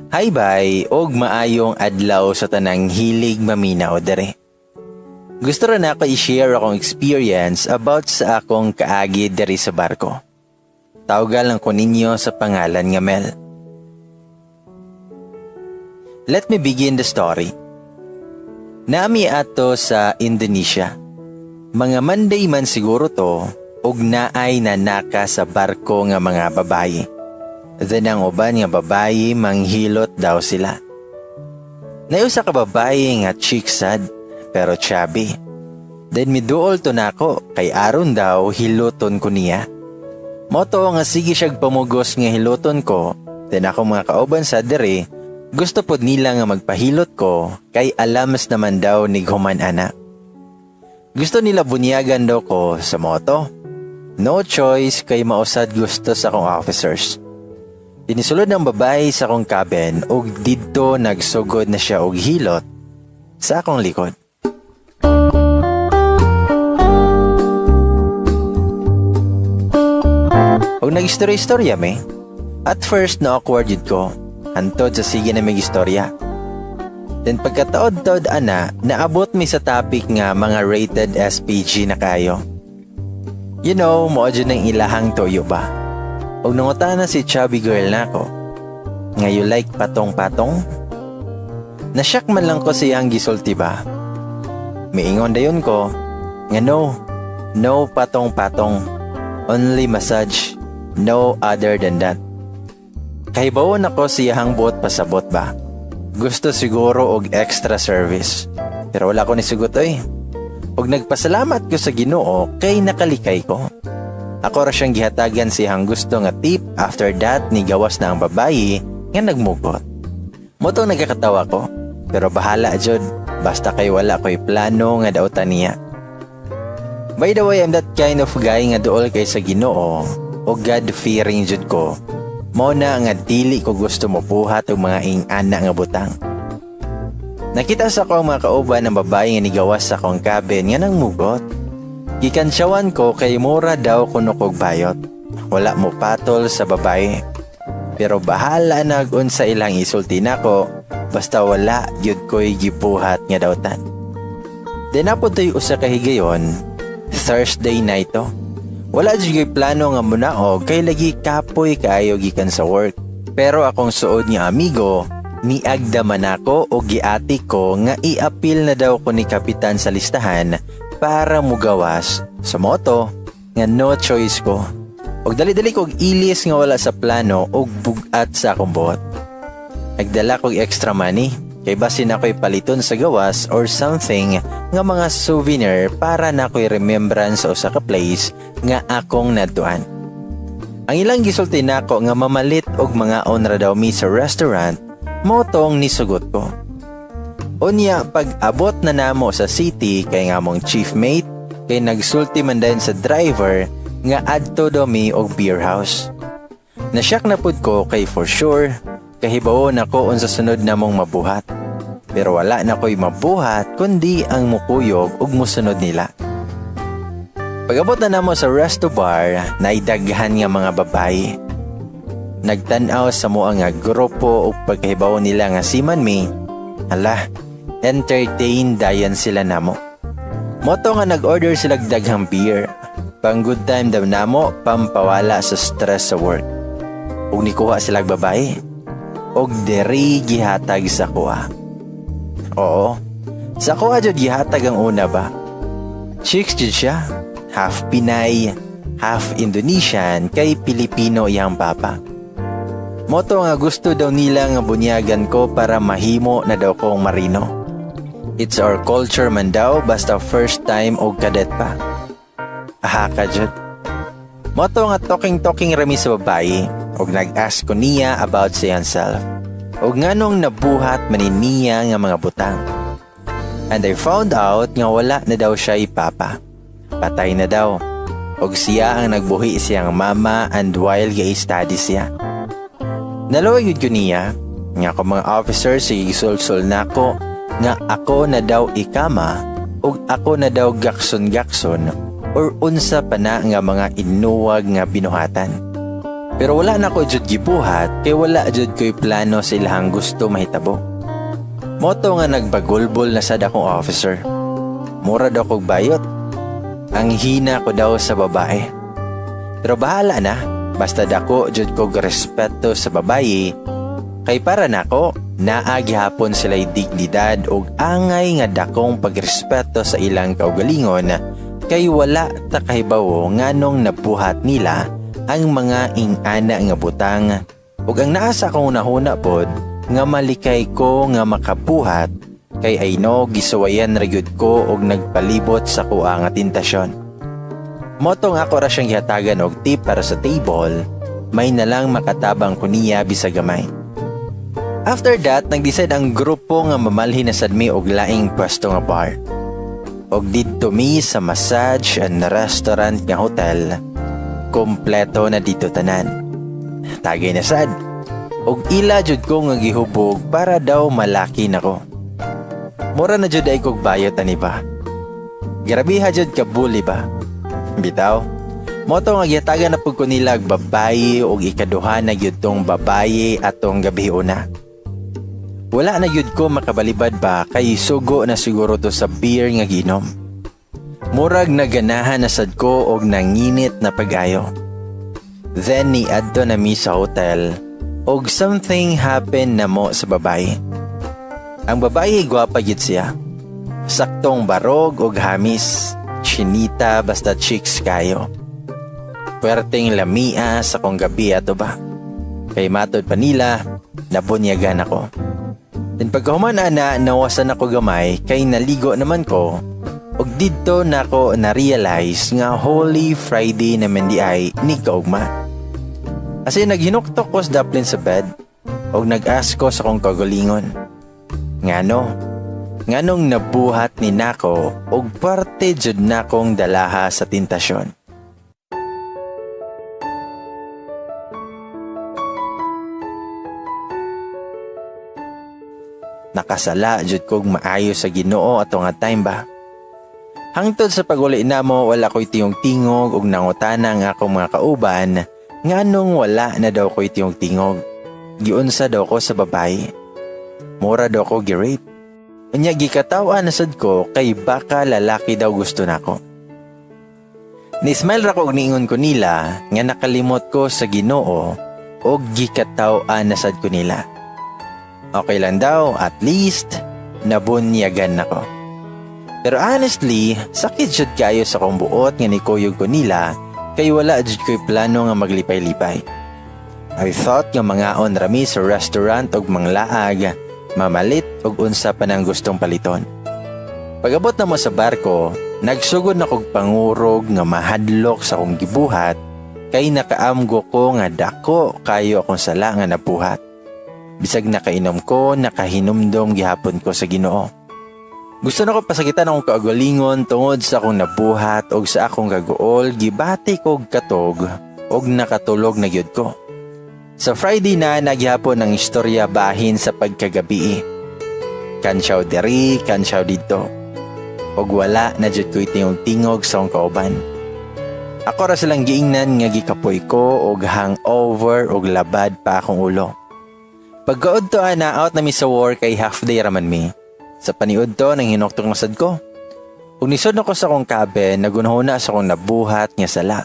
Hi bye og maayong adlaw sa tanang hilig maminaw dere. Gusto ra nako i-share akong experience about sa akong kaagi diri sa barko. Tawgan lang ko ninyo sa pangalan nga Mel. Let me begin the story. Naa mi ato sa Indonesia. Mga Monday man siguro to og naay nanaka sa barko nga mga babaye. Then ang uban nga babaye manghilot daw sila. Naay usa ka babaye nga chick sad pero chubby. Then miduol to nako kay aron daw hiluton ko niya. Mao to nga sige siyag pamugos nga hiluton ko. Then ako mga kauban sa dere gusto pod nila nga magpahilot ko kay alams naman daw nighuman ana. Gusto nila bunyagan daw ko sa moto. No choice kay mausad gusto sa akong officers. Dinisulod ng babae sa akong cabin ug didto nagsugod na siya og hilot sa akong likod. Og nag-istorya-istorya mi. At first na awkward yun ko. Hantod sa sige na may istorya. Then pagkataod-taod ana, naabot mi sa topic nga mga rated SPG na kayo. You know, mao jud ang ilahang tuyo ba? Og nangutana si chubby girl nako, nga you like patong-patong? Nasyak man lang ko siyang gisulti ba? Miingon dayon ko, nga no, no patong-patong, only massage, no other than that. Kahibawon ako siyahang buot pasabot ba? Gusto siguro og extra service. Pero wala ko nisugot oy. Og nagpasalamat ko sa Ginoo kay nakalikay ko. Ako ra siyang gihatagan siyang gusto nga tip. After that, nigawas na ang babayi nga nagmugot. Motong nagkakatawa ko, pero bahala jud, basta kay wala ko'y plano nga dautan niya. By the way, I'm that kind of guy nga duol kay sa Ginoo o God-fearing jud ko. Mao na nga dili ko gusto mobuhat og mga ing-ana nga butang. Nakita sa akong mga kauban ng babae nga nigawas sa akong cabin nga nangmugot. Gikansyawan ko kay mura daw kuno kog bayot. Wala mo patol sa babae. Pero bahala nag unsa ilang isulti nako, basta wala gyud ko'y gibuhat nga dautan. Then napod to'y usa ka higayon, Thursday night to. Wala jud ko'y plano nga munaog kay lagi kapoy kaayo gikan sa work. Pero akong suod nga amigo, niagda man ako og giati ko nga iapil na daw ko ni kapitan sa listahan para mugawas sa moto nga no choice ko. Og dali-dali kog ilis nga wala sa plano og bug-at sa akong buot. Nagdala kog extra money kay basin ako'y paliton sa gawas or something nga mga souvenir para na ako'y remembrance sa usa ka place nga akong nadtuan. Ang ilang gisulti nako nga mamalit og mga on ra daw mi sa restaurant, mao tong nisugot ko. Unya pag abot na namo sa city kay nga mong chief mate kay nagsulti man dayon sa driver nga adto daw mi og beer house. Nasyak na pud ko kay for sure kahibawo nako unsa sunod namong mabuhat. Pero wala na ko'y mabuhat kundi ang mukuyog ug musunod nila. Pag-abot na namo sa resto bar, naidaghan nga mga babae. Nagtan-aw sa mua nga grupo ug pagkahibawo nila nga seaman mi, ala, entertain dayon sila namo. Moto nga nag-order sila daghang beer. Pang good time daw namo, pampawala sa stress sa work. Ug nikuha sila babae. Og diri gihatag sa kuha. Oo, sa kuha jud gihatag ang una ba. Chicks jud siya, half Pinay, half Indonesian, kay Pilipino iyang papa. Moto nga gusto daw nila nga bunyagan ko para mahimo na daw kong marino. It's our culture man daw basta first time og cadet pa. Aha ka jud. Moto nga talking-talking rami sa babae og nag-ask ko niya about sa self. Og nganong nabuhat man niya nga mga butang. And I found out nga wala na daw siya ipapa. Patay na daw. Og siya ang nagbuhi siyang mama and while ga-study siya. Naluoy gyud ko niya nga ako mga officer sige gisulsul nako nga ako na daw ikama ug ako na daw gakson-gakson or unsa pa na nga mga inuwag nga binuhatan. Pero wala na ko jud gibuhat kay wala jud ko'y plano sa ilahang gusto mahitabo. Mao to nga nagbagulbol na sad akong officer. Mura daw kog bayot. Ang hina ko daw sa babae. Pero bahala na, basta dako jud kog respeto sa babae kay para nako naa gihapon sila'y dignidad ug angay nga dakong pagrespeto sa ilang kaugalingon kay wala ta kahibawo nganong nabuhat nila ang mga ingana nga butang ug ang naa sa akong hunahuna pod nga malikay ko nga makabuhat kay I know gisuwayan ra gyud ko og nagpalibot sa kuha nga tentasyon. Mao to nga ako ra siyang gihatagan og tip para sa table, may nalang makatabang ko niya bisag gamay. After that, nag-decide ang grupo nga mamalhin na sad mi og laing pwesto nga bar. Og didto mi sa massage and restaurant nga hotel, kompleto na dito tanan. Tagay na sad. Og ila jud ko nga gihubog para daw malaki nako. Mura na jud ay kog bayot ani ba. Grabiha jud ka bully ba. Bitaw. Mao to nga gihatagan na pud ko nila og babaye og ikaduha na gyud tong babaye atong gabi una. Wala na gyud ko makabalibad ba kay sugo na siguro to sa beer nga giinom. Murag naganahan na sad ko og nanginit na pag-ayo. Then niadto na mi sa hotel og something happen na mo sa babae. Ang babae gwapa gyud siya. Saktong barog og hamis, chinita basta chicks kayo. Puwerteng lamia sa kong gabi ato ba. Kay matod pa nila, nabunyagan ako. Then pagkahuman ana, nawasan ako gamay kay naligo naman ko. Og didto nako na-realize nga Holy Friday naman di ay ni kaugma. Kasi naghinuktok ko sa daplin sa bed og nag-ask ko sa akong kagalingon. Ngano? Nganong nabuhat ni nako og parte jud nakong dalaha sa tentasyon. Nakasala jud kog maayo sa Ginoo ato nga time ba. Hangtod sa paguli namo wala ko'y tingog-tingog og nangutana ang akong mga kauban nganong wala na daw ko'y tingog-tingog. Giunsa daw ko sa babae. Mura daw ko gi-rape. Unya gikataw-an na sad ko kay baka lalaki daw gusto nako. Ni-smile ra ko og niingon ko nila nga nakalimot ko sa Ginoo og gikataw-an na sad ko nila. Okay lang daw, at least nabunyagan nako. Pero honestly, sakit jud kayo sa akong buot nga nikuyog ko nila kay wala jud ko'y plano nga maglipay-lipay. I thought nga mangaon rami sa restaurant og manglaag, mamalit og unsa pa nang gustong paliton. Pag-abot na mo sa barko, nagsugod na kog pangurog nga mahadlok sa akong gibuhat kay nakaamgo ko nga dako kayo akong sala nga nabuhat. Bisag nakainom ko, nakahinumdom gihapon ko sa Ginoo. Gusto na ko pasakitan akong kaugalingon tungod sa akong nabuhat og sa akong kaguol, gibati kog katog og nakatulog na gyud ko. Sa Friday na naghihapon ang istorya bahin sa pagkagabi. Kansyaw diri, kansyaw didto. Og wala na jud ko'y tingog-tingog sa akong kauban. Ako ra silang giingnan nga gikapoy ko og hangover og labad pa akong ulo. Pagkaud to ana, out na mi sa work kay half day raman mi. Sa paniud to, nang hinuktok na sad ko. Ug nisod na ko sa akong cabin, nagunahuna sa akong nabuhat nga sala.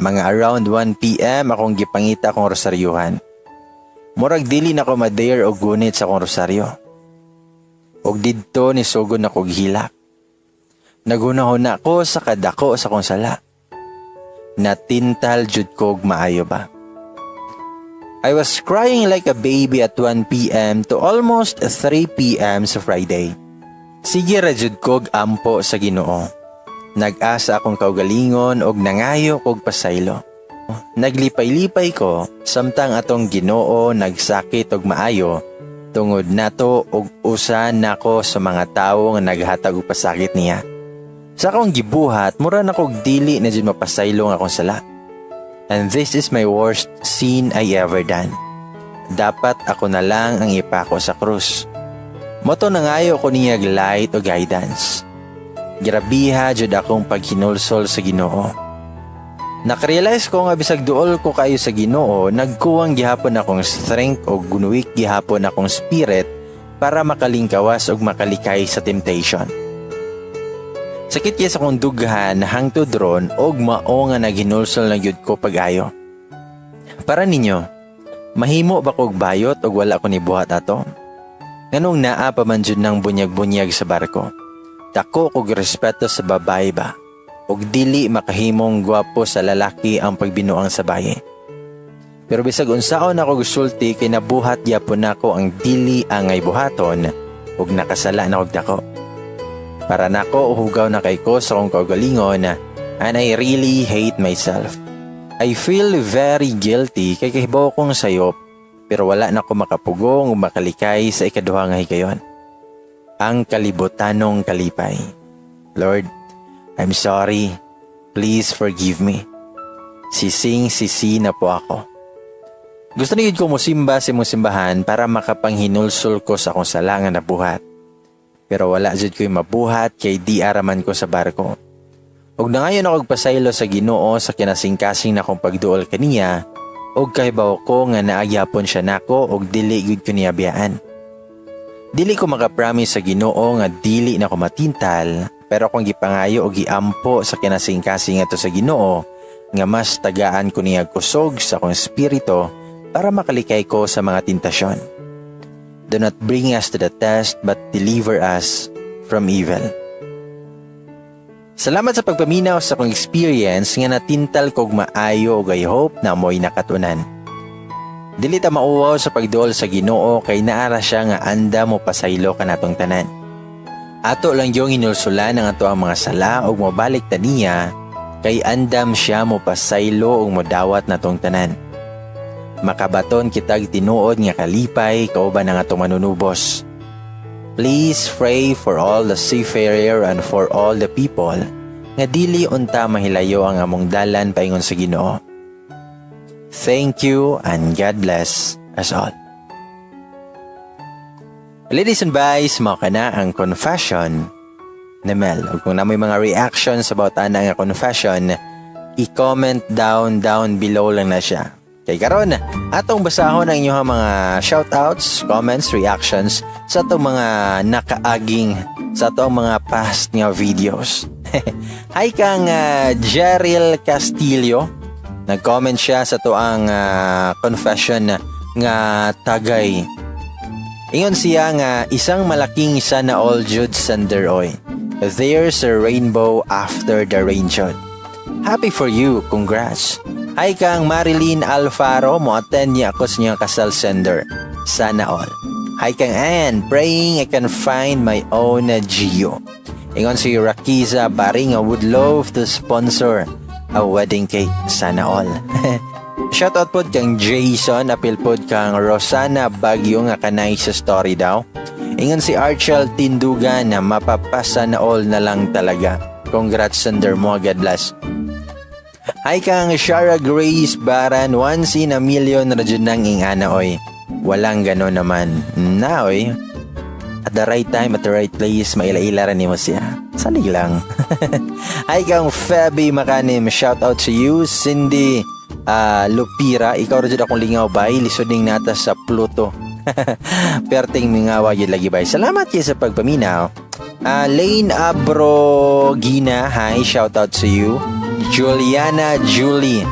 Mga around 1 p.m. akong gipangita akong rosaryuhan. Murag dili na ko ma-dare og gunit sa akong rosaryo. Og didto ni sugod na kog hilak. Naghunahuna ko sa kadako sa akong sala. Natintal jud kog maayo ba. I was crying like a baby at 1 p.m. to almost 3 p.m. sa Friday. Sige ra jud kog ampo sa Ginoo. Nag-asa akong kaugalingon og nangayo kog pasaylo. Naglipay-lipay ko samtang atong Ginoo nagsakit og maayo tungod nato og usa nako sa mga tawo nga naghatag og pasakit niya. Sa akong gibuhat, mura na kog dili na jud mapasaylo ang akong sala. And this is my worst sin I ever done. Dapat ako na lang ang ipako sa krus. Mao to nangayo ko niya light o guidance. Grabiha jud akong paghinulsol sa Ginoo. Nakarealize ko nga bisag duol ko kayo sa Ginoo, nagkuwang gihapon akong strength o gunwik gihapon akong spirit para makalingkawas og makalikay sa temptation. Sakit kay sa akong dughan hangtod ron og mao nga naghinulsol na gyud ko pag-ayo. Para ninyo, mahimo ba kog bayot og wala ko nibuhat ato? Nganong naa pa man jud nang bunyag-bunyag sa barko? Dako kog respeto sa babae ba? Og dili makahimong gwapo sa lalaki ang pagbinuang sa baye. Pero bisag unsaon ako gusulti kay nabuhat gyapon nako ang dili angay buhaton ug nakasala na og dako. Para nako, hugaw na kay ko sa akong kaugalingon and I really hate myself. I feel very guilty kay kahibaw kong sayop, pero wala na ko makapugong ug makalikay sa ikaduha nga higayon. Ang kalibutanong kalipay. Lord, I'm sorry. Please forgive me. Sising sisi na po ako. Gusto na ko musimba sa imong simbahan para makapanghinulsol ko sa akong sala nga nabuhat. Pero wala jud ko'y mabuhat kay di araman ko sa barko. Ug nangayon ako pasaylo sa Ginoo sa kinasingkasing na akong pagduol kaniya ug kahibaw ko nga naagyapon siya nako ug dili gyud ko niya biyaan. Dili ko makapromise sa Ginoo nga dili na ko matintal, pero kung gipangayo og giampo sa kinasingkasing ato sa Ginoo nga mas tagaan ko niya kusog sa akong espiritu para makalikay ko sa mga tentasyon. Do not bring us to the test, but deliver us from evil. Salamat sa pagpaminaw sa akong experience nga natintal kog maayo ug I hope na mo'y nakatunan. Dili ta mauwaw sa pagduol sa Ginoo kay naara siya nga anda mo pasaylo kanatong tanan. Ato lang yung hinulsulan ang ato ang mga sala ug mobalik ta niya kay andam siya mo pasaylo ug modawat natong tanan. Makabaton kitag tinuod nga kalipay kauban ang atong manunubos. Please pray for all the seafarer and for all the people nga dili unta mahilayo ang among dalan paingon sa Ginoo. Thank you and God bless us all. Ladies and guys, mao kana ang confession ni Mel. Ug kung naa moy mga reactions about ana nga confession, i-comment down down below lang na siya. Kay karon, atong basahon ang inyong mga shoutouts, comments, reactions sa atong mga nakaaging, sa atong mga past nga videos. Hi kang Jeryl Castillo. Nag-comment siya sa atoang confession nga tagay. Ingon siya nga isang malaking sana all jud, sender oy. There's a rainbow after the rain jud. Happy for you, congrats. Hi kang Marilyn Alfaro, mo attend niya ako sa inyong kasal, sender. Sana all. Hi kang Ann, praying I can find my own Gio. Ingon si Rakiza Baringa, would love to sponsor a wedding cake. Sana all. Shoutout pod kang Jason, apil pod kang Rosana Bagyo nga kanay sa story daw. Ingon si Archel Tindugan na mapapasa na all na lang talaga. Congrats, sender mo, God bless. Hi kang Shara Grace Baran, once in a million ra jud nang ingana oy. Walang gano'n naman. Na oy. At the right time, at the right place, maila-ila ra nimo siya. Salig lang. Hi kang Feby Makanim, shout out to you. Cindy Lupira, ikaw ra jud akong lingaw bay, lisoding nata sa Pluto. Perting mingawa yun lagi bay. Salamat kay sa pagpaminaw. Lane Abrogina, hi, shout out to you. Juliana Julie.